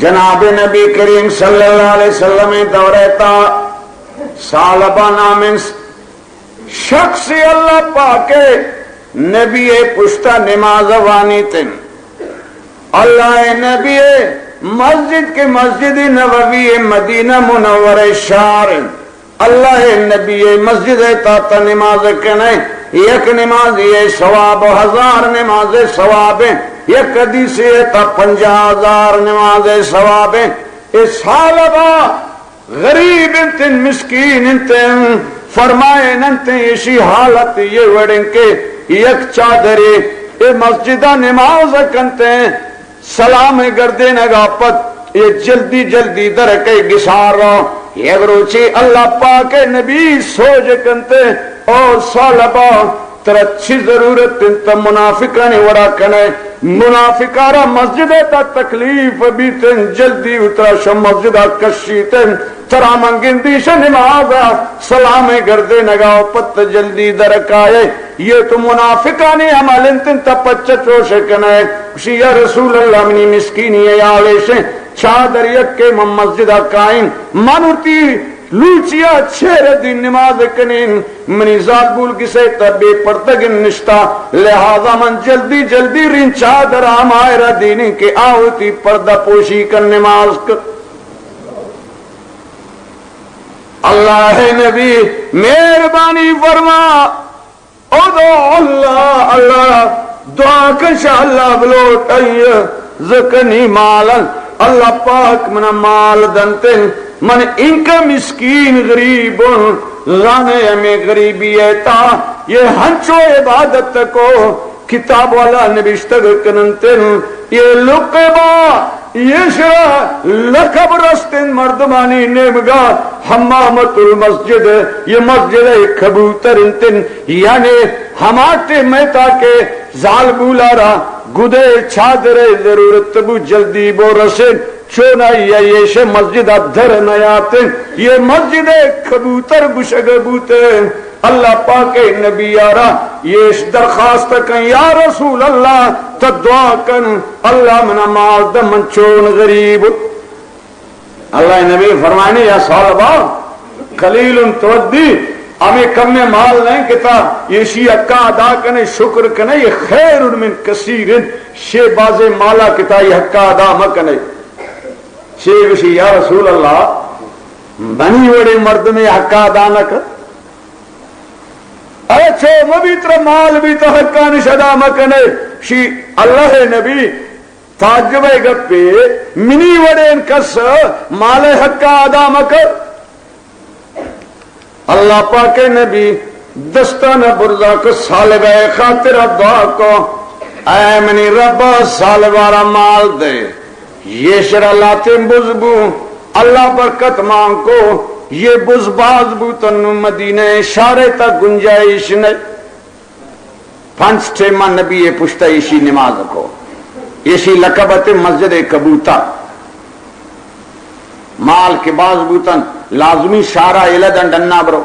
جناب نبی کریم صلی اللہ علیہ وسلم دورہ تا ثعلبہ نامیں شخص اللہ پاک نبی پشتا نماز وانیتن۔ اللہ نبی مسجد کے مسجد نبوی مدینہ منورہ شہر اللہ نبی مسجد تا تا نماز کنے، یک نمازی ثواب ہزار نماز ثواب، یک حدیث تا پنجاہ ہزار نماز ثواب۔ اے ثعلبہ غریب انتن، مسکین انتن، فرمائے ننتن، ایشی حالت یہ وڑن کے یک چادرے اے مسجد نماز کنتن، سلام گردینگا پد یہ جلدی جلدی درکے گسار را۔ یک روچے اللہ پاک نبی سوج کنتے، او ثعلبہ، ترا چی ضرورت انت منافقانی وڑا کنے؟ منافقارا مسجد تا تکلیف بیتن، جلدی اترا شو مسجد کشیتن، ترا من گندی شو نماز سلام گردینگا و پت جلدی درکائے۔ یہ تو منافقانی عمل انت، انت پچ چوش کنے۔ گوشی، یا رسول اللہ، منی مسکینی ہے، آویشیں چادر یک کے من مسجد کائن، من اتی لوچیا چہرہ دی نماز کنین، منی زالبول کسے تا بے پردگن نشتا، لہذا من جلدی جلدی رین چادر ہمائرا دینین کہ آوتی پردہ پوشی کن نماز کن۔ اللہ نبی مہربانی فرما، ادعو اللہ، اللہ دعا کن شہ اللہ بلوٹ ای زکنی مالن، اللہ پاک منا مال دنتن، من انکا مسکین غریب ہوں، زانے ہمیں غریبی ہے تا یہ ہنچو عبادت کو کتاب والا نبشتگ کننتن، یہ لقبہ ایشرا لقب رستن مردمانی نیمگا حمامۃ المسجد، یہ مسجد کبوتر انتن، یعنی ہما ٹیم میں تاکہ زالبولارا گدے چادرے ضرورت بو جلدی بو رسن، چونائی ایش مسجد در نیاتن، یہ مسجد کبوتر گشگ بوتن۔ اللہ پاک نبی یارا ایش درخواست کن، یا رسول اللہ، تو دعا کن، اللہ منا مال دہ، من چون غریب۔ اللہ نبی فرمائنے، یا ثعلبہ، قلیل تودی، ہمیں کم مال نہیں کہ تا ایشی حقا ادا کنے، شکر کنے، یہ خیر من کثیر، شے بازے مالا کہ تا یہ حقا ادا مکنے۔ شے گوشی، یا رسول اللہ، منی وڑے مردمے حقا ادا نہ کن۔ ارے چو مبی، ترا مال بی تو حقانی شدا مکنے۔ شی اللہ نبی، تعجب گپے، منی وڑین کس مال حقا ادا مکن۔ اللہ پاک نبی دستان برزا کو ثعلبہ خاطر دعا کو، اے منی رب، ثعلبہ را مال دے۔ یہ شرا لاتیں بز بو، اللہ برکت مان کو، یہ بز باز بو، تنو مدینہ شارے تا گنجائش نہیں۔ پنچ ٹیمہ نبی پشتا ایشی نماز کو، ایشی لقب تے مسجد کبوتر۔ مال کے باز بوتن، لازمی شارا الدن ڈنا برو۔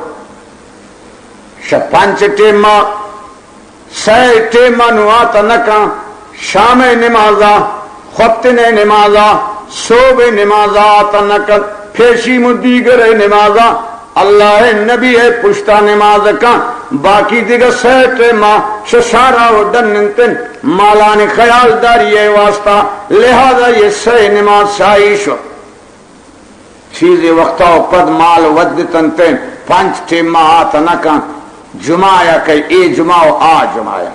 شہ پنچ ٹیمہ، سئے ٹیمہ نو آتہ نہ کن، شام نمازا، خفتن نمازا، صبح نمازا آتہ نہ کن، پیشی مو دیگر نمازا، اللہ نبی پشتا نماز کن، باقی دیگر سئے ٹیمہ شہ شارا و ڈن انتن، مالانی خیال داری واسطہ، لہذا یہ سئے نماز شاہی شو۔ چیزے وقتا و پد مال ودتنتیں، پنچ ٹیما آت نہ کن، جمعہ یا کئی اے جمعہ و آ جمعہ یا۔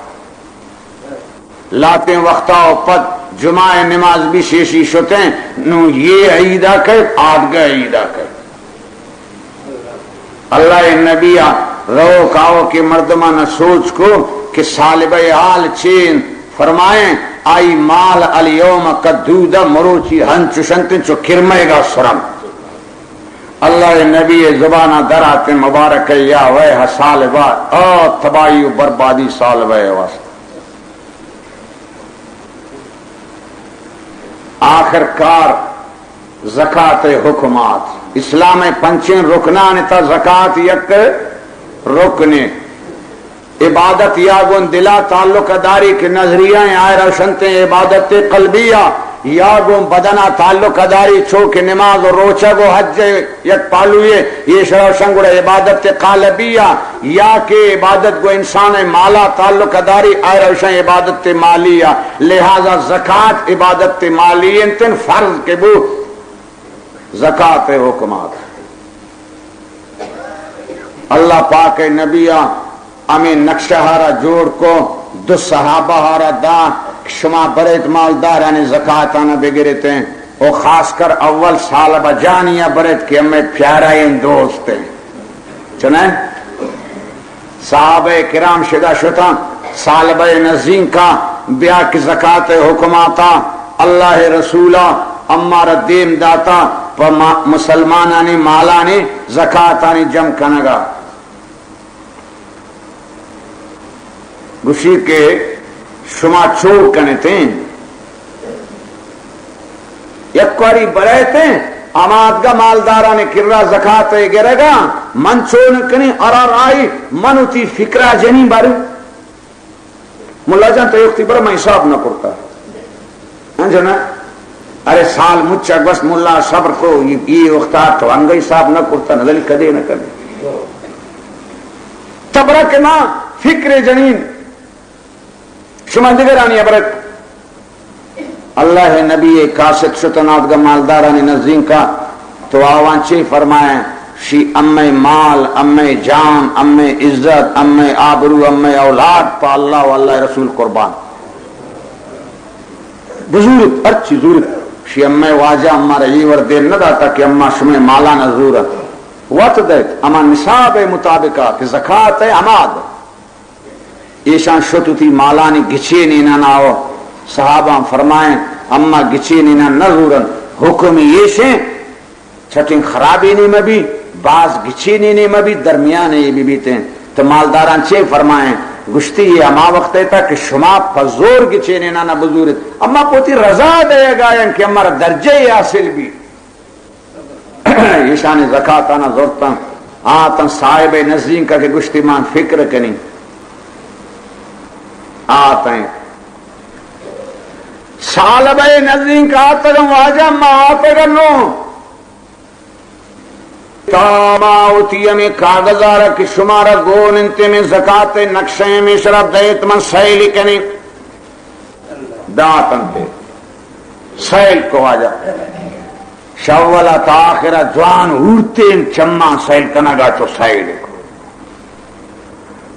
لاتیں وقتا و پد جمعہ نماز بھی شیشی شتیں، نو یہ عیدا کئی، آدگہ عیدا کئی۔ اللہ نبی روک آوکیں مردماں سوچ کو کہ ثعلبہ حال چین، فرمائیں، آئی مال الیوم قد دودہ، مروچی ہنچش انت چو کرمئیگا سرم۔ اللہ نبی زبانا دراتیں مبارک، یا ویح ثعلبہ، آ تباہی و بربادی ثعلبہ واسطہ۔ آخر کار زکات حکمات، اسلام پنچیں رکنان تا زکات یک رکنے۔ عبادت یا گون دلا تعلق داری کہ نظریہ آئرا شنتیں عبادت قلبیہ، یا گوں بدنا تعلق داری، چو کہ نماز و روچگ و حج یک پہلوئے، ایشرا شن گڑا عبادت قالبیہ، یا کہ عبادت گوں انسان مالا تعلق داری، آئرا شن عبادت مالیہ۔ لہذا زکات عبادت مالی انتن، فرض کہ بو زکات حکمات۔ اللہ پاک نبی ء ہمیں نقشہ ہارا جوڑ کو، دو صحابہ ہارا دا کہ شما بریت مالدارانی زکاتانا بگریتیں، و خاص کر اول ثعلبہ جانی ء بریت کہ ہمیں پیارائیں دوست ہیں۔ چنائے؟ صحابہ کرام شدا شتاں، ثعلبہ نزینکا بیا کہ زکات حکماتا، اللہ رسولا امارا دیم داتا، پہ ما-، مسلمانانی مالانی زکاتانی جم کنگا۔ گوشی کہ شما چو کنتیں، یک واری برایتیں، ہما آتگا مالدارانی کرا زکات گرگا، من چون کنی ارا رائی، من وتی فکرا جنی بارو۔ ملا جان، تو وقتی برا من حساب نہ کرتا۔ انجو نا؟ ارے سال مچا گوشت ملا صبر کو، یہ، یہ وقتا تو انگا حساب نہ کرتا، نہ دلی کدے نہ کدے۔ تبرک ما فکر جنین۔ شما دگرانی ابرت۔ اللہ نبی قاصد شتن آتگا مالدارانی نزینکا، تو آوان چے فرمائیں؟ شی امے مال، امے جان، امے عزت، امے آبرو، امے اولاد پہ اللہ و اللہ رسول قربان۔ بزورت، ہرچی زورت۔ شی امے واجہ امارا یہ ور دیر نہ داتا کہ اما شمے مالانا زورت۔ وت دیت، اما نصاب مطابقا کہ زکات ہے، ہما دے۔ ایشان شت وتی مالانی گچینینان آو۔ صحابان فرمائیں، اما گچینینان نہ زورن، حکم ایشیں، چٹیں خرابینے مبی، باز گچینینے مبی، درمیانے ببیتیں۔ تو مالداران چے فرمائیں؟ گشتی، یہ ہما وقت تا کہ شما پہ زور گچینینان بزورت، اما پہ وتی رضا دیگایاں کہ امارا درجہ حاصل بی۔ ایشانی زکاتانا زرتاں، آتاں صاحب نزینکا کہ گشتی مان فکر کنی۔ آتاں۔ ثعلبہ نزینکا آتگاں، واجہ ما آتگاں نو۔ تا ما وتی ہمیں کاغذارا کہ شمارا گون انت، ہمیں زکات نقشہ ہمیں شرا دیت، من سیل کنی۔ دات انت۔ سیل کو واجہ۔ شہ اولا تا آخرا جوان ہورتیں چماں سیل کنگا چو سیل کو۔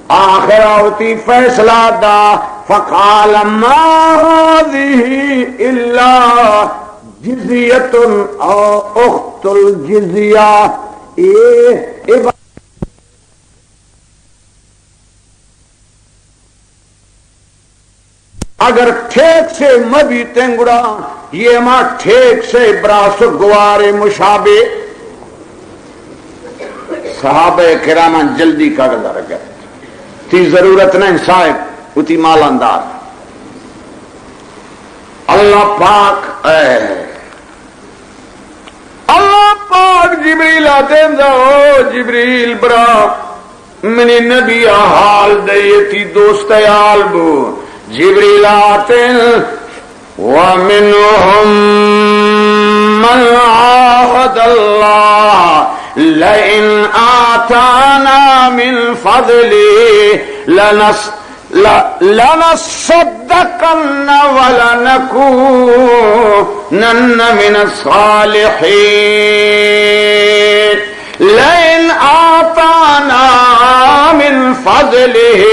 آخرا وتی فیصلہ دا، فقال ما هذه الا جزیة او اخت الجزیہ۔ اے، اے اگر ٹھیک سے مہ بیتیں گڑا یہ ما ٹھیک سے براس و گوار مشابہ۔ صحابہ کراماں جلدی کاغذ رکھت، تی ضرورت نہ صاحب، وتی مالان دار۔ اللہ پاک، اے اللہ پاک جبریل آتیں دا، او جبریل برا، منی نبی ء حال دئے، تی دوست ء حال بو۔ جبریل آتیں، ومنهم من عاهد الله لئن آتانا من فضله لنص-، ل-، لنصدقن ولنكونن من الصالحين۔ لئن آتانا من فضله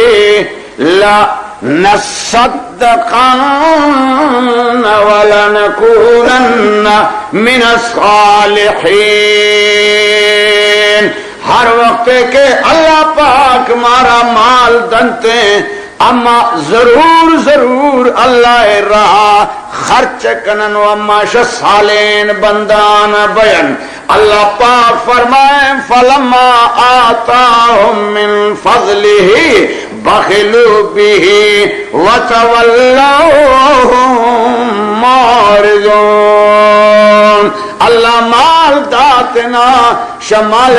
لنصدقن ولنكونن من الصالحين۔ ہر وقت کہ اللہ پاک مارا مال دنتے، اما ضرور، ضرور اللہ راہ خرچ کنن و اما شہ صالحین بندان بین۔ اللہ پاک فرمائیں، فلما آتاهم من فضله بخلوا به وتولوا وهم معرضون۔ اللہ مال داتنا، شہ مال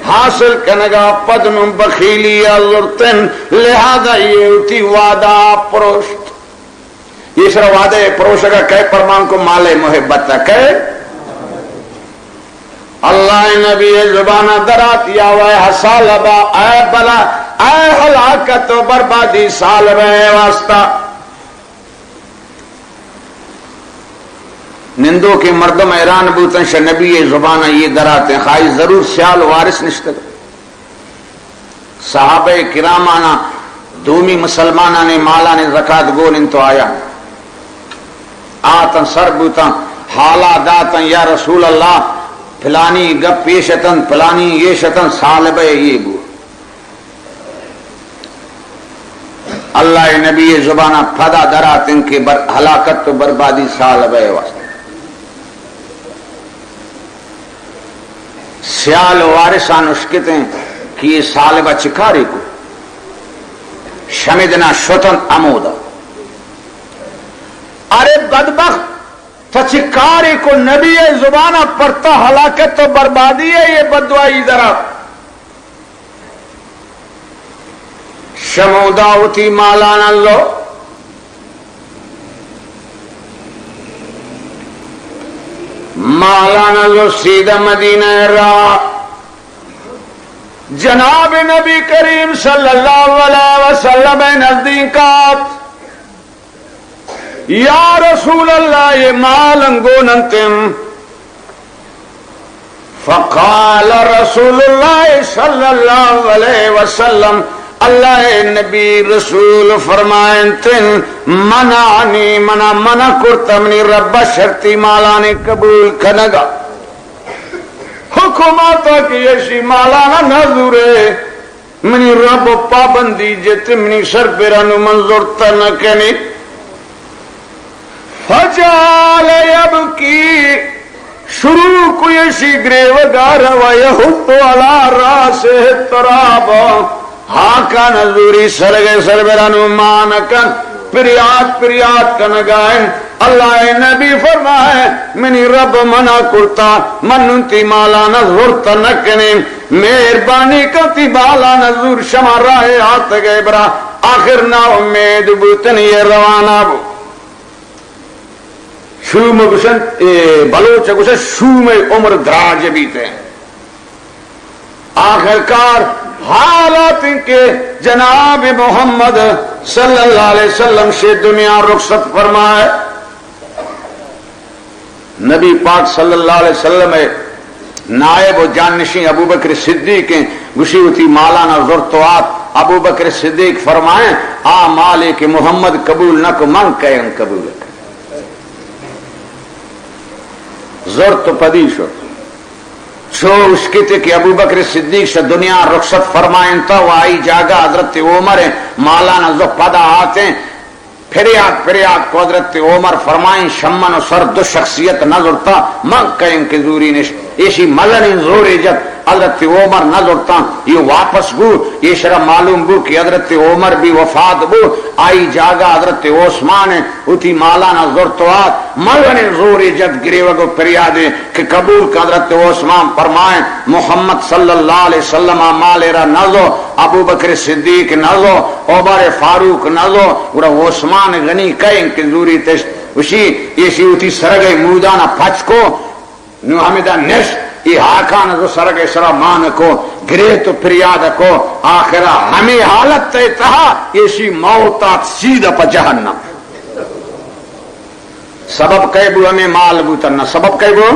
حاصل کنگا پد نوں بخیلی ء زرتن، لہذا یہ وتی وعدہ پروشت۔ ایشرا وعدہ پروشگا کئے پرمان کو؟ مال محبت کئے؟ اللہ نبی زبان درات یا ویح ثعلبہ، اے بلا، اے ہلاکت و بربادی ثعلبہ واسطہ۔ نندوکیں مردم حیران بوتن، شہ نبی زبان یہ دراتیں، خائی ضرور سیال وارث نشتگ۔ صحابہ کرامانا دومی مسلمانانی مالانی زکات گون انت و آیا آتن سر بوتن، حالا داتن، یا رسول اللہ، پلانی گپ پیش اتن، پلانی ایش اتن، ثعلبہ یہ بو۔ اللہ نبی زبانا پدا دراتن کہ بر ہلاکت و بربادی ثعلبہ واسطہ۔ سیال وارثان اشکتیں کہ یہ ثعلبہ چکارے کو؟ شمدنا شتن امودا۔ ارے بدبخت، تو چکارے کو؟ نبی زبانا پرتا ہلاکت و بربادی ہے، یہ بددعائی درا۔ شمودا وتی مالان اللہ، مالان اللہ سیدہ مدینہ را جناب نبی کریم صلی اللہ علیہ وسلم نزدیکات۔ یا رسول اللہ، یہ مال انگون انتم۔ فقال رسول اللہ صلی اللہ علیہ وسلم، اللہ نبی رسول فرمائنتن، منعنی، منا منع کرتا منی رب شرطی مالانی قبول کنگا۔ حکم آتا کہ ایشی مالانا نزورے۔ منی رب پابندی جت، منی سر پر انو من زرت نہ کنی۔ فجعل یبکی، شروع کو ایشی گریوگا رو، یحط علی راسہ التراب، ہاکان زوری سرگے سر پر انو مان کن۔ پریات پریات کنگائیں۔ اللہ نبی فرمائے، منی رب منع کرتا، من انتی مالانا زرت نکنیں، مہربانی کن تی مالانا زور، شما راہ آتگے برا۔ آخر نا امید بوتن، یہ روانہ بو۔ شوم گوشن، اے بلوچ گوشن، شوم عمر دراج بیتے۔ آخرکار حالات انت کہ جناب محمد صلی اللہ علیہ وسلم شے دنیا رخصت فرمائے۔ نبی پاک صلی اللہ علیہ وسلم نائب و جانشین ابوبکر صدیق ہیں، گوشی وتی مالانا زرت و آت۔ ابوبکر صدیق فرمائیں، آ مالے کہ محمد قبول نہ کو، من کئے ان قبول کن۔ زرت و پدی شت۔ چو اشکتے کہ ابوبکر صدیق شہ دنیا رخصت فرمائنتا و آئی جاگہ حضرت عمر ہیں، مالانا زو پدا آتے۔ پھریاد پھریاد کو حضرت عمر فرمائیں، شمن و سر دو شخصیت نہ زرتا، من کئیں کہ زوری نشت۔ ایشی مزنیں زورے جت، حضرت عمر نہ زرتاں، یہ واپس بو۔ ایشرا معلوم بو کہ حضرت عمر بھی وفات بو، آئی جاگہ حضرت عثمان وتی مالانا زرت و آت۔ مزنیں زورے جت، گریوگ و پریادے کہ قبول کہ حضرت عثمان فرمائیں، محمد صلی اللہ علیہ وسلم مالے را نزو، ابوبکر صدیق نزو، عمر فاروق نزو، گڑا عثمان غنی کئیں کہ زوری تشت۔ وشی ایشی وتی سرگئے مودانا پچ کو، نو ہمدا نشت، ای ہاکان زو سرگ سرا مان کو، گریت و پریاد کو، آخرا ہمیں حالت تے تہا ایشی موت آت سیدھا پہ جہنم۔ سبب کئے بو؟ ہمیں مال بوتن نہ، سبب کئے بو؟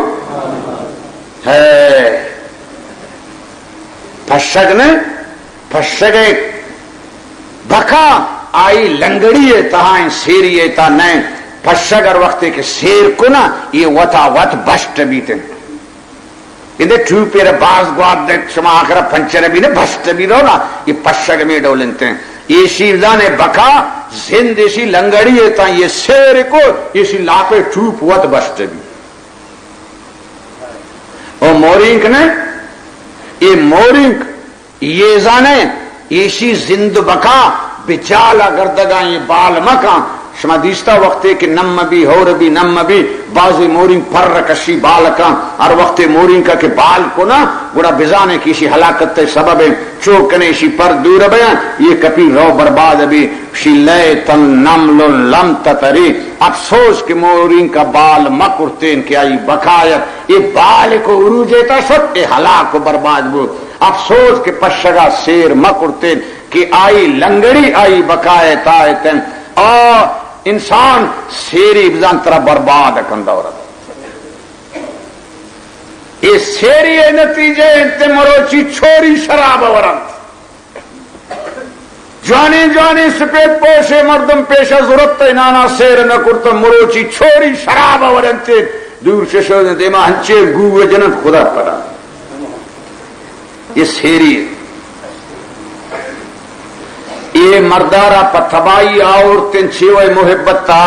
ہے پشگ نے، پشگ ء بکا آئی لنگڑی ء تہا انت، سیری ء تہا نہ انت۔ پشگ ہر وقتے کہ سیر کنا، یہ وتا وت بشٹ بیت انت۔ اندے ٹوپے را باز گوات دے، شما آخرا پنچر بی نہ، بشٹ بی رو نا، یہ پشگ میں ڈول انت۔ یہ شیردان ء بکا زند ایشی لنگڑی ء تہا یہ سیر کو، ایشی لاپے ٹوپ وت بشٹ بی۔ او مورینک نے، یہ مورینک یہ زانئے، ایشی زند بکا بجالا گردگا یہ بال مکاں، شما دیستا وقتے کہ نم بی، ہور بی، نم بی، بازیں مورینک پر کشی بال کن، ہر وقتے مورینکا کہ بال کنا، گڑا بزانے کہ اشی ہلاکت سبب انت، چو کنے اشی پر دور بیان، یہ کپی رو برباد بی، شی لیت النمل لم تتری، افسوس کہ مورینکا بال مکرتین کہ آئی بقایت، یہ بال کو عروج تا شت، یہ ہلاک و برباد بود، افسوس کہ پشگا سیر مکرتین کہ آئی لنگڑی آئی بقایت آیتن، آ انسان سیری بزان ترا برباد کن دورت۔ اے سیری ء نتیجہ انت، مروچی چوری شراب ورنت۔ جوانیں جوانیں سپید پوشے مردم پیشا زرت انانا سیر نہ کرت، مروچی چوری شراب ورنت۔ دور ششو دیما ہنچے گو جنت خدا پدا۔ یہ سیری۔ اے مردارا پہ تباہی آورتن، چیوئے محبت تا